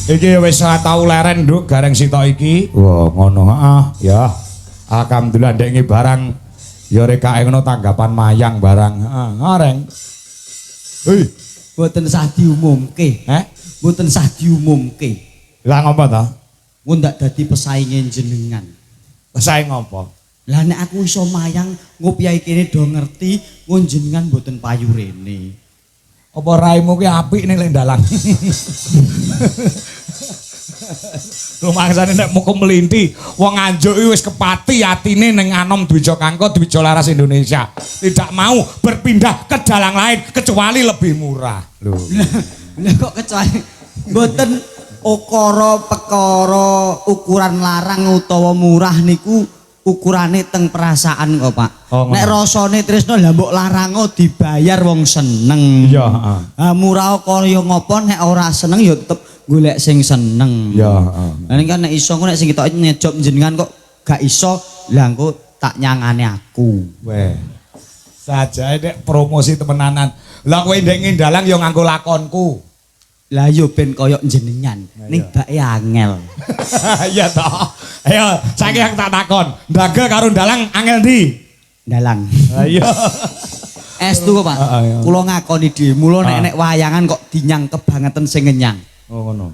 Iki wis ora tau leren, Nduk, gareng sitok iki. Wah, ngono heeh, ya. Alhamdulillah ndek barang ya rekake ngono tanggapan mayang barang. Heeh, gareng. Hei, mboten sah diumumke. Heh? Mboten sah diumumke. Lah ngopo ta? Mun ndak dadi pesainge jenengan. Pesaing ngopo? Lah nek aku iso mayang ngopiahi kene do ngerti ngon jenengan mboten payu rene. Apa raimu ki apik ning lek ndalang? Rumangsane nek muka mlinthi, wong Nganjuk iki wis kepati atine ning Anom Dwija Kangko Dwija Laras Indonesia. Tidak mau berpindah ke dalang lain kecuali lebih murah. Lho. Lah kok kecuali mboten ukara perkara ukuran larang utawa murah niku ukurane teng perasaan kok, Pak. Oh, nek rasane tresno lha mbok larango dibayar wong seneng. Iya, heeh. Ha murah kaya ngopo nek ora seneng ya tetep golek sing seneng. Iya, heeh. Lah nek kan nek iso engko nek sing ketok nyejob jenengan kok gak iso, lah engko tak nyangane aku. Weh. Sajae nek promosi temenanan. Lah kowe ndek ngindalang ya nganggo lakonku. Lah yo ben koyok jenengan, ning bake angel. Iya toh. Ayo, saiki aku tak takon. Ndagel karo ndalang angel ndi? Ndalang. Iya. Estu kok, Pak. Kula ngakoni dhewe, mula nek nek wayangan kok dinyang kebangetan sing ngenyang. Oh ngono.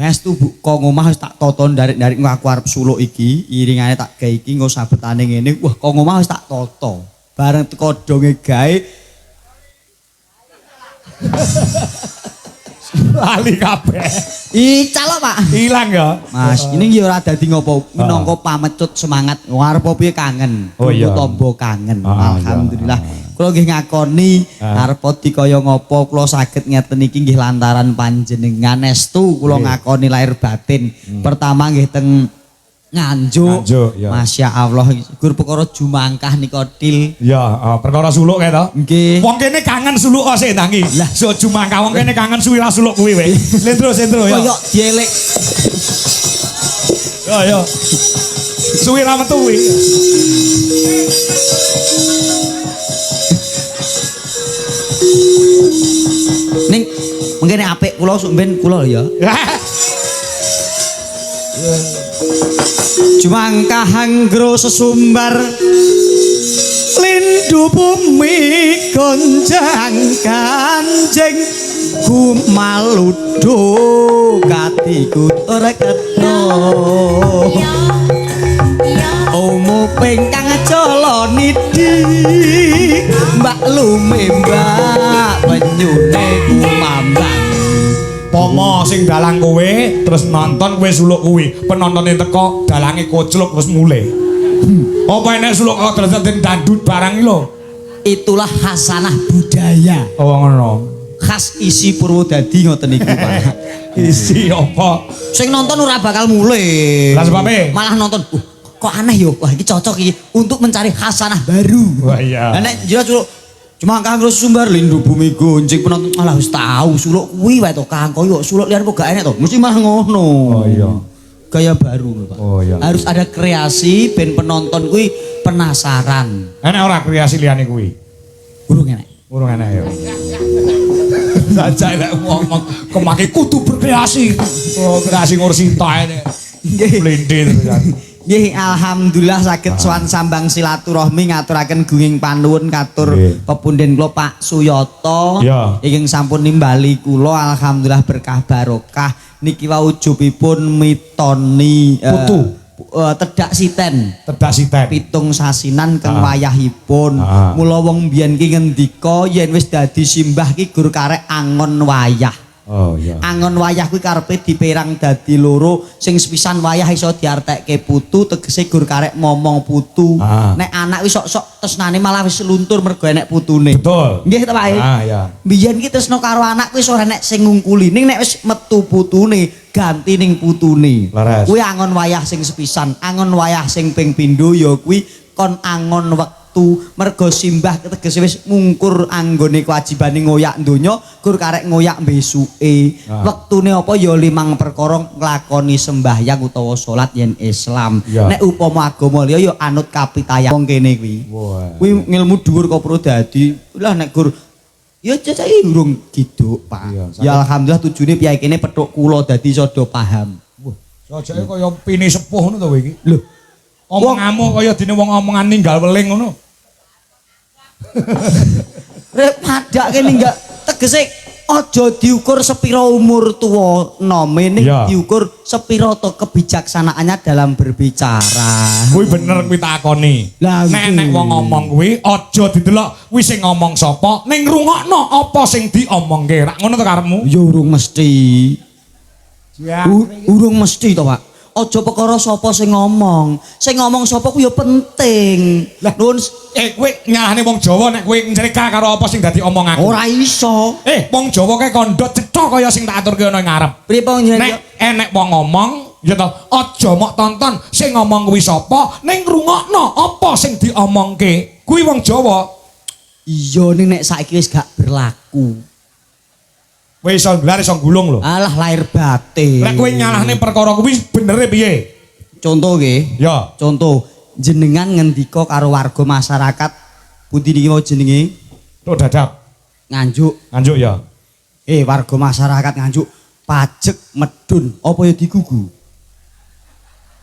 Estu Bu, kok ngomah wis tak toto ndarik-ndarik aku arep suluk iki, iringane tak gawe iki engko sabetane ngene. Wah, kok ngomah wis tak toto. Bareng teko donge gawe lali kabeh. Ical kok, Pak. Ilang ya. Mas, ini ya ora dadi ngopo, minangka pamecut semangat. Wong arep piye kangen. Oh, iya. Tombo kangen. Alhamdulillah. Kula nggih ngakoni arep dikaya ngopo kula saged ngeten iki nggih lantaran panjenengan estu kula ngakoni lahir batin. Pertama nggih teng Nganjuk. Masya Allah, gur perkara jumangkah nika til. Ya, perkara suluk kae to. Nggih. Wong kene kangen suluk kok sik tangi. Lah, so jumangkah wong kene kangen suwi ra suluk kuwi we. Slendro, slendro ya. Koyok dielek. Yo yo. Suwi ra metu kuwi. Ning mengkene apik kula sok ben kula ya. Jumangkah anggro sesumbar lindu bumi gonjang kanjeng gumaludo katikutur ketho omo pengkang jala nidhi mbak lume mbak penyune kumambang. Pomo sing dalang kowe terus nonton kowe suluk kuwi, penontone teko dalange kocluk terus mulih. Apa enek suluk kok terus dandut barang iki lho. Itulah khasanah budaya. Oh ngono. Khas isi Purwodadi ngoten niku, Pak. Isi apa? Sing nonton ora bakal mulih. Lah sebabe? Malah nonton, kok aneh yo. Wah iki cocok iki untuk mencari khasanah baru. Wah iya. Lah nek jero suluk Jumangkah terus sumbar lindu bumi gonjing penonton malah wis tau suluk kuwi wae to Kang koyo suluk liyan kok gak enek to mesti malah ngono. Oh iya. Gaya baru lho Pak. Oh iya. Harus ada kreasi ben penonton kuwi penasaran. Enek ora kreasi liyane kuwi? Urung enek. Urung enek ya. Saja nek ngomong kemaki kudu berkreasi. Oh kreasi ngurusi tae. Nggih. Blindir terusan. Nggih, alhamdulillah saged sowan sambang silaturahmi ngaturaken gunging panuwun katur pepunden kula Pak Suyoto ingkang sampun nimbali kula, alhamdulillah berkah barokah. Niki wau ujubipun mitoni Putu. Tedak siten. Tedak siten. 7 sasinan keng wayahipun. Mula wong biyen ki ngendika yen wis dadi simbah ki gur karek angon wayah. Oh iya. Angon wayah kuwi karepe diperang dadi loro, sing sepisan wayah iso diartekke putu, tegese gur karek momong putu. Nek anak wis sok-sok tresnane malah wis luntur mergo enek putune. Betul. Nggih ta, Pak? Ah iya. Biyen ki tresna karo anak kuwi ora enek sing ngungkuli, ning nek wis metu putune ganti ning putune. Leres. Kuwi angon wayah sing sepisan, angon wayah sing ping pindho ya kuwi kon angon wektu, mergo simbah tegese wis mungkur anggone kewajibane ngoyak donya, gur karek ngoyak besuke. Wektune apa ya 5 perkara, nglakoni sembahyang utawa salat yen Islam. Nek upama agama liya ya anut kapitayan wong kene kuwi. Kuwi ngilmu dhuwur kok perlu dadi. Lah nek gur ya cacake urung giduk, Pak. Iya, ya alhamdulillah tujune piyai kene petuk kula dadi iso do paham. Wah, sajake kaya pini sepuh ngono to kowe iki. Lho, omonganmu kaya dene wong omongan ninggal weling ngono. Rek padake ninggal tegese aja diukur sepira umur tuwa nome, ning diukur sepira to kebijaksanaannya dalam berbicara. Kuwi bener kuwi tak akoni. Lah, Nek kuwi. Nek wong ngomong kuwi aja didelok kuwi sing ngomong sapa, ning rungokno apa sing diomongke. Rak ngono to karepmu? Ya urung mesti. Ya. Urung mesti to, Pak. Aja perkara sapa sing ngomong. Sing ngomong sapa kuwi ya penting. Lah, nuwun kowe nyalahne wong Jawa nek kowe ncerika karo apa sing dadi omong aku. Ora iso. Wong Jawa kae kandha cetha kaya sing tak aturke ana ing ngarep. Pripun jenengan? Nek enek wong ngomong, ya toh, aja mok tonton sing ngomong kuwi sapa, ning rungokno apa sing diomongke. Kuwi wong Jawa. Iya, ning nek saiki wis gak berlaku. Kowe iso nggelar iso gulung lho. Alah lahir batin. Nek kowe nyalahne perkara kuwi benere piye? Contoh nggih. Ya. Contoh jenengan ngendika karo warga masyarakat pundi niki mau jenenge? Tok Dadap. Nganjuk. Nganjuk ya. Warga masyarakat Nganjuk pajek medun apa ya digugu?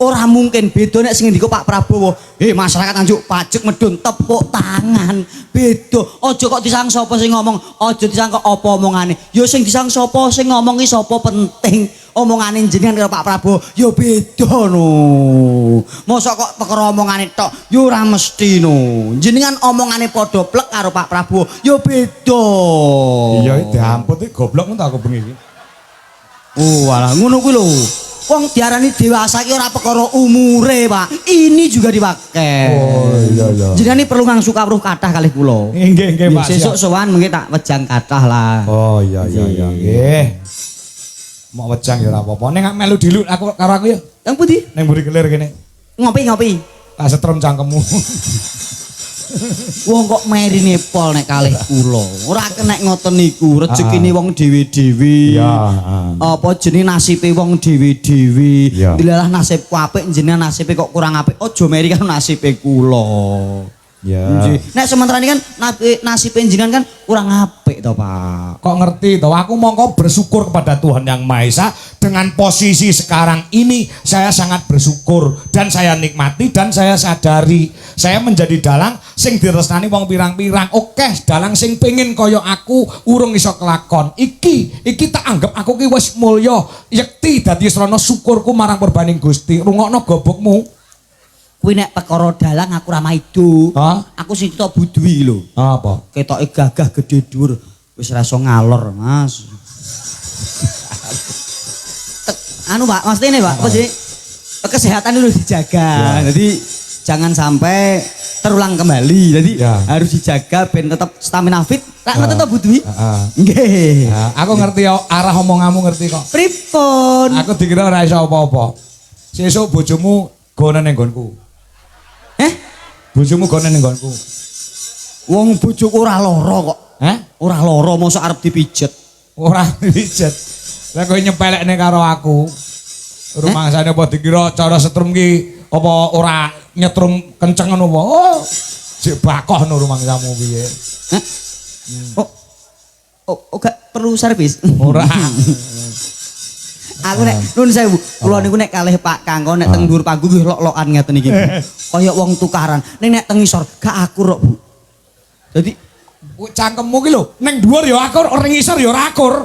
Ora mungkin beda nek sing ngendika Pak Prabowo. Masyarakat Nganjuk pajek medun tepuk tangan. Beda. Aja kok disang sapa sing ngomong, aja disangka apa omongane. Ya sing disang sapa sing ngomong ki sapa penting. Omongane jenengan karo Pak Prabowo ya beda no. Mosok kok perkara omongane tok ya ora mesti no. Jenengan omongane padha plek karo Pak Prabowo ya beda. Iya, diampun iki goblok ngono ta aku bengi iki. Oh, alah ngono kuwi lho. Wong diarani dewasa ki ora perkara umure, Pak. Ini juga dipakai. Oh, iya iya. Jenengan iki perlu ngangsu kawruh kathah kalih kula. Nggih, nggih, Pak. Sesuk sowan mengke tak wejang kathah lah. Oh, iya iya iya. Nggih. Mau wejang ya ora apa-apa. Ning melu diluk aku karo aku ya. Teng pundi? Ning mburi kelir kene. Ngopi-ngopi. Tak setrum cangkemmu. Wong kok merine pol nek kalih kula. Ora kenek ngoten niku, rezekine wong dhewe-dhewe. Iya, Apa jenenge nasibe wong dhewe-dhewe. Dilalah nasibku apik, jenengan nasibe kok kurang apik. Aja meri karo nasibe kula. Ya. Nggih. Nek sementara ini kan nasibe jenengan kan kurang apik to, Pak. Kok ngerti to? Aku mongko bersyukur kepada Tuhan Yang Maha Esa dengan posisi sekarang ini saya sangat bersyukur dan saya nikmati dan saya sadari saya menjadi dalang sing diresnani wong pirang-pirang. Oke, dalang sing pengen kaya aku urung iso kelakon. Iki iki tak anggap aku ki wis mulya, yekti dadi srana syukurku marang purbaning Gusti. Rungokno gobokmu. Kuwi nek perkara dalang aku ora maido. Hah? Aku sing tok budwi lho. Apa? Ketoke gagah gedhe dhuwur wis ora iso ngalor, Mas. Anu Pak, maksudnya ini Pak, apa sih? Kesehatan itu harus dijaga. Ya. Jadi jangan sampai terulang kembali. Jadi Ya. harus dijaga ben tetap stamina fit. Rak Ya. ngoten to Bu Dwi? Heeh. Nggih. Ya, aku ngerti ya, arah omonganmu ngerti kok. Pripun? Aku dikira ora iso apa-apa. Sesuk bojomu gone ning nggonku. Eh? Bojomu gone ning nggonku. Wong bojoku ora lara kok. Hah? Ora lara mosok arep dipijet. Ora dipijet. Lah kowe nyepelekne karo aku. Rumangsane apa dikira cara setrum ki apa ora nyetrum kenceng ngono apa? Oh, jek bakoh no rumangsamu piye? Hah? Oh. Oh, oh, gak perlu servis. Ora. Aku nek nun sewu, kula niku nek kalih Pak Kangko nek teng dhuwur panggung nggih lok-lokan ngeten iki, Bu. Kaya wong tukaran. Ning nek teng ngisor gak akur kok, Bu. Dadi Cangkemmu ki lho, ning dhuwur ya akur, ora ngisor ya ora akur.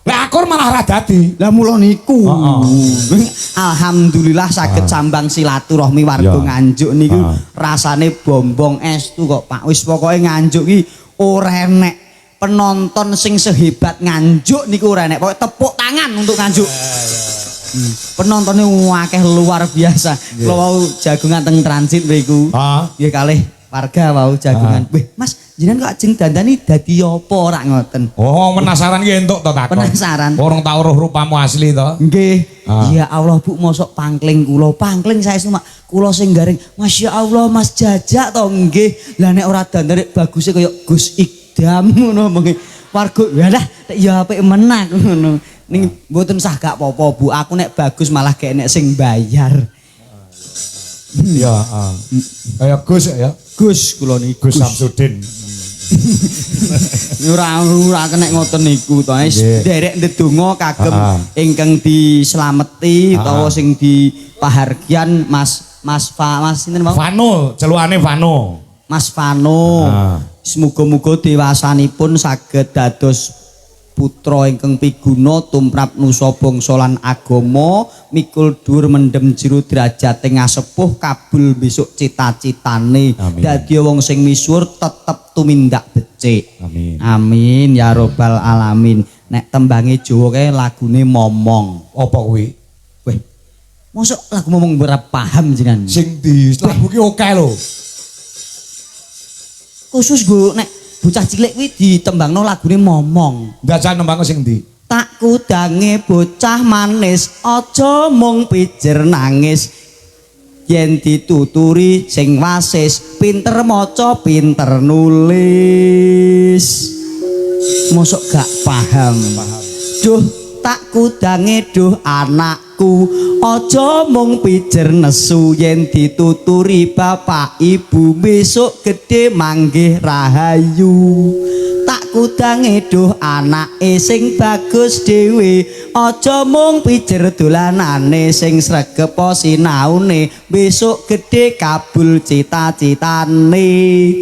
Lek akur malah ora dadi. Lah mula niku. Heeh. Alhamdulillah saged sambang silaturahmi warga Nganjuk niku rasane bombong estu kok, Pak. Wis pokoke Nganjuk ki ora enek penonton sing sehebat Nganjuk niku ora enek. Pokoke tepuk tangan untuk Nganjuk. Penontonnya akeh luar biasa. Kula wau jagongan teng transit mriku. Nggih kalih warga wau jagongan. Wih, Mas, jenengan kok ajeng dandani dadi apa ora ngoten? Oh, penasaran ki entuk to takon. Penasaran. Orang tau roh rupamu asli to. Nggih. Ya Allah, Bu, mosok pangkling kula, pangkling saestu mak kula sing garing. Masya Allah, Mas Jajak to nggih. Lah nek ora dandane baguse kaya Gus Iqdam ngono mengki. Warga ya lah ya apik menang ngono. Ning mboten sah gak apa-apa, Bu. Aku nek bagus malah gak enek sing bayar. Iya, heeh. Kaya Gus ya. Gus kula niku. Gus Samsudin. Ora ora kenek ngoten niku to. Wis nderek ndedonga kagem ingkang dislameti utawa sing dipahargyan Mas Mas Fa Mas sinten mau? Vano, celukane Vano. Mas Vano. Semoga-muga dewasanipun saged dados putra ingkang piguna tumrap nusa bangsa lan agama, mikul dhuwur mendem jero derajate ngasepuh kabul besok cita-citane. Dadi wong sing misuwur tetep tumindak becik. Amin. Amin ya robbal alamin. Nek tembange Jawa kae lagune momong. Apa kuwi? Weh. Mosok lagu momong ora paham jenengan? Sing di lagu ki akeh lho. Khusus nggo nek bocah cilik kuwi ditembangno lagune momong. Njajal nembang sing ndi? Tak kudange bocah manis, aja mung pijer nangis. Yen dituturi sing wasis, pinter maca pinter nulis. Mosok gak paham. Duh tak kudange duh anakku, aja mung pijer nesu yen dituturi bapak ibu besok gedhe manggih rahayu. Tak kudange duh anake sing bagus dhewe, aja mung pijer dolanane sing sregep sinaune besok gedhe kabul cita-citane.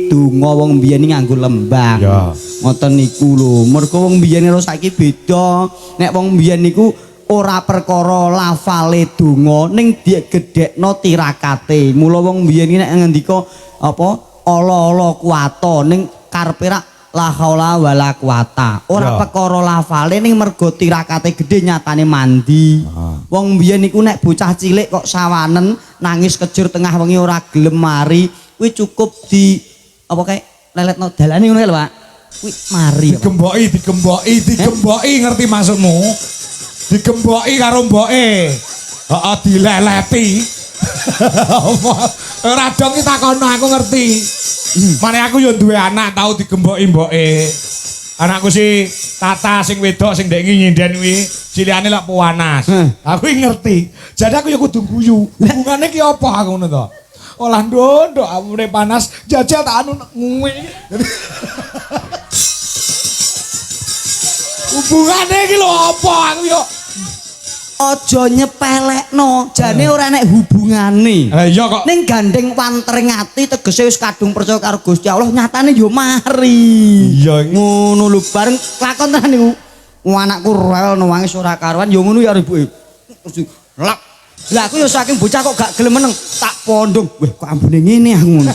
Donga wong biyen nganggo lembang. Ngoten niku lho, mergo wong biyen karo saiki beda. Nek wong biyen niku ora perkara lafale donga ning digedhekno tirakate. Mula wong biyen iki nek ngendika apa ala-ala kuwata ning karepe rak la haula wala quwata. Ora perkara lafale ning mergo tirakate gedhe nyatane mandi. Wong biyen niku nek bocah cilik kok sawanen nangis kejur tengah wengi ora gelem mari, kuwi cukup di apa kae leletno dalane ngono lho, Pak. Kuwi mari. Digemboki, digemboki, digemboki ngerti maksudmu? Digemboki karo mboke. Heeh, dileleti. Ora dong ki takono aku ngerti. Mane aku yo duwe anak tau digemboki mboke. Anakku si Tata sing wedok sing ndek nyinden kuwi, cilikane lak panas. Aku iki ngerti. Jadi aku yo kudu guyu. Hubungane ki apa aku ngono to? Olah nduk, amune panas, jajal tak anu nguwi. Hubungane iki lho apa aku yo aja nyepelekno, jane ora enek hubungane. Lah iya kok. Ning gandeng wantering ati tegese wis kadung percaya karo Gusti Allah, nyatane yo mari. Iya iki. Ngono lho bareng lakon tenan niku. Anakku rewel nangis ora karuan yo ngono ya ibuke. Terus lak. Lah aku yo saking bocah kok gak gelem meneng, tak pondong. Weh kok ambune ngene aku ngono.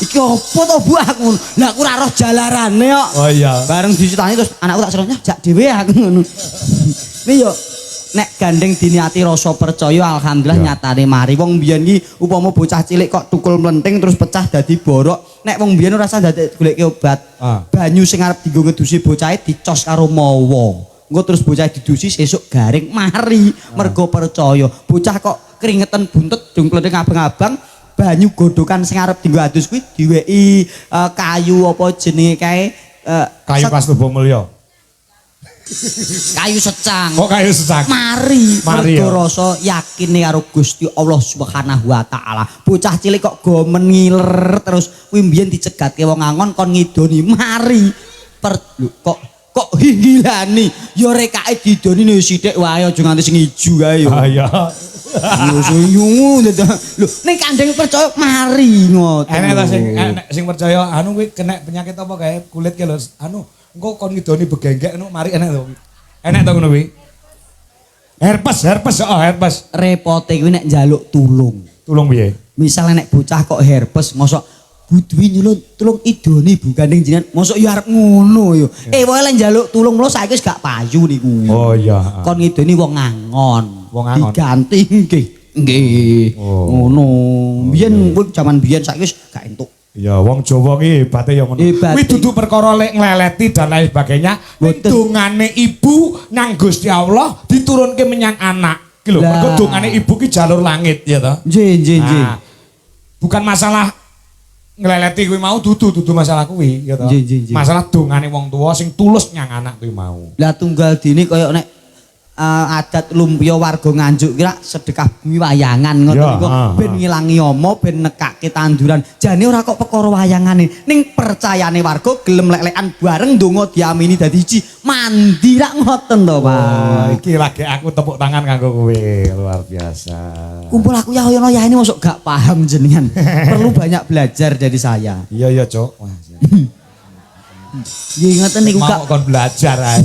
Iki opo to Bu aku ngono. Lah aku ora roh jalarane kok. Oh iya. Bareng dicritani terus anakku tak seronyah jak dhewe aku ngono. Ini yo nek gandeng diniati rasa percaya alhamdulillah nyatane mari. Wong biyen iki upama bocah cilik kok tukul mlenting terus pecah dadi borok, nek wong biyen ora usah dadak goleki obat. Banyu sing arep dienggo ngedusi bocahe dicos karo mawa. Engko terus bocah didusi sesuk garing mari. Mergo percaya. Bocah kok keringetan buntet dung klething abang-abang, banyu godhokan sing arep dienggo adus kuwi diweki kayu apa jenenge kae, kayu Kastuba Mulya. Kayu secang. Kok kayu secang? Mari. Mari mergo ya. Rasa yakine karo Gusti Allah Subhanahu wa taala. Bocah cilik kok gomen ngiler terus kuwi mbiyen dicegatke wong angon kon ngidoni mari. Lho, kok Kok hihilani? Ya rekake didoni nih sithik wae, aja nganti sing ijo kae yo. Ah iya. Yo sing lho ning kandheng percaya mari ngoten. Enek ta sing enek sing percaya anu kuwi kena penyakit apa kae kulit ki lho, anu engko kon ngidoni begenggek anu mari, enek to. Enek to ngono kuwi? Herpes, herpes, oh herpes. Repote kuwi nek njaluk tulung. Tulung piye? Misalnya nek bocah kok herpes, mosok Bu Dwi nyulun tulung idoni Bu gandeng jenengan, mosok yo arep ngono yo. Eh, wae lek njaluk tulung mlo saiki wis gak payu niku. Oh iya. Kon ngidoni wong ngangon. Wong ngangon. Diganti nggih. Nggih. Oh. Ngono. Biyen kuwi jaman biyen, saiki wis gak entuk. Ya wong Jawa ki hebate ya ngono. Hebate. Kuwi dudu perkara lek ngleleti dan lain sebagainya. Ning Mboten. dongane ibu nang Gusti Allah diturunke menyang anak. Ki lho, Lah. mergo dongane ibu ki jalur langit ya toh. Nggih. Nah, bukan masalah ngleleti kuwi mau, dudu dudu masalah kuwi ya toh. Nggih, nggih, nggih. Masalah dongane wong tua sing tulus nyang anak kuwi mau. Lah tunggal dini kaya nek adat lumpia warga Nganjuk kira sedekah bumi wayangan ngoten niku ben ngilangi ama, ben nekake tanduran. Jane ora kok perkara wayangane, ning percayane warga gelem lek-lekan bareng ndonga diamini dadi siji. Mandi rak ngoten to, Pak. Wah, iki lagi aku tepuk tangan kanggo kowe, luar biasa. Kumpul aku ya ono ya ini masuk gak paham jenengan. Perlu banyak belajar dari saya. Iya iya, Cuk. Wah, Nggih ngoten niku mau gak kon belajar ae.